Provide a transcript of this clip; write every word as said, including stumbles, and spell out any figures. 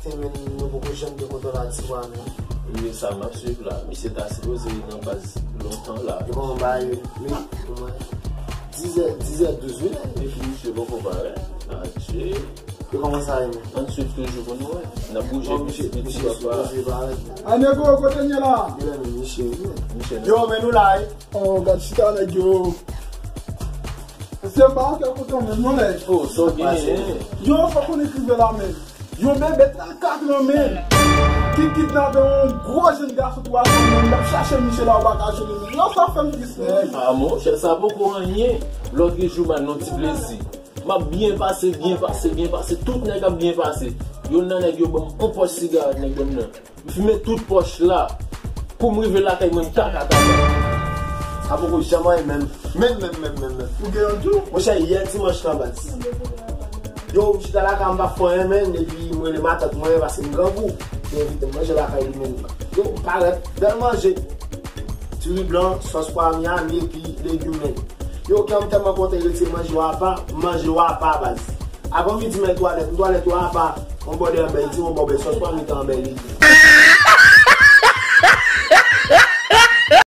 Se menm nou poko janm gen kontwòl a Tibwa menm. Wi, sa m ap swiv la. Misye ta sipoze nan baz lontan la. Yo kòman bagay yo? Wi, pou mwen. Dizè, dizè douz wi la. Epi misye poko parèt. Adje. Yo kòman sa ye menm? Ann swiv toujou pou nou wè. N ap bouje piti piti papa. A nego, kote n ye la? Yo la menm misye wi. Yo men nou la wi. Oh, gad chita nèg yo. Se pa anke kote w menm non nèg. Oh, sa w genyen? Yo, fòk ou ekrive la menm. Yon bebe nan katran men ki kidnape yon gwo jenn gason twa zan men l ap chache misye la ou pa ka jwenn li. Yo sa fè m tris nèg. Ah monchè, sa poko anyen. Lòt jou m al nan ti plezi. M ap byen pase, byen pase, byen pase. Tout nèg ap byen pase. Youn nan nèg yo ban m yon pòch sigarèt nèg ban m nan. M fimen tout pòch la. Kou m rive lakay mwen m kaka kaka. Sa poko janm anyen menm. Menm menm menm menm menm. Ou gen yon tou? Monchè yè dimanch lan baz. Yo m chita lakay m pa fè anyen menm epi m rele matant mwen paske m grangou. Li envite m manje lakay li menm. Yo m parèt bèl manje. Diri blan, sòs pwa Miami epi legim menm. Yo kè m tèlman kontan li retire manje yo apa, m manje yo apa baz. Avan m vin di men twalèt, m twalèt yo apa. Yon bò dèyè m bèl, li di yon bò bèl, sòs pwa mitan an bèl li.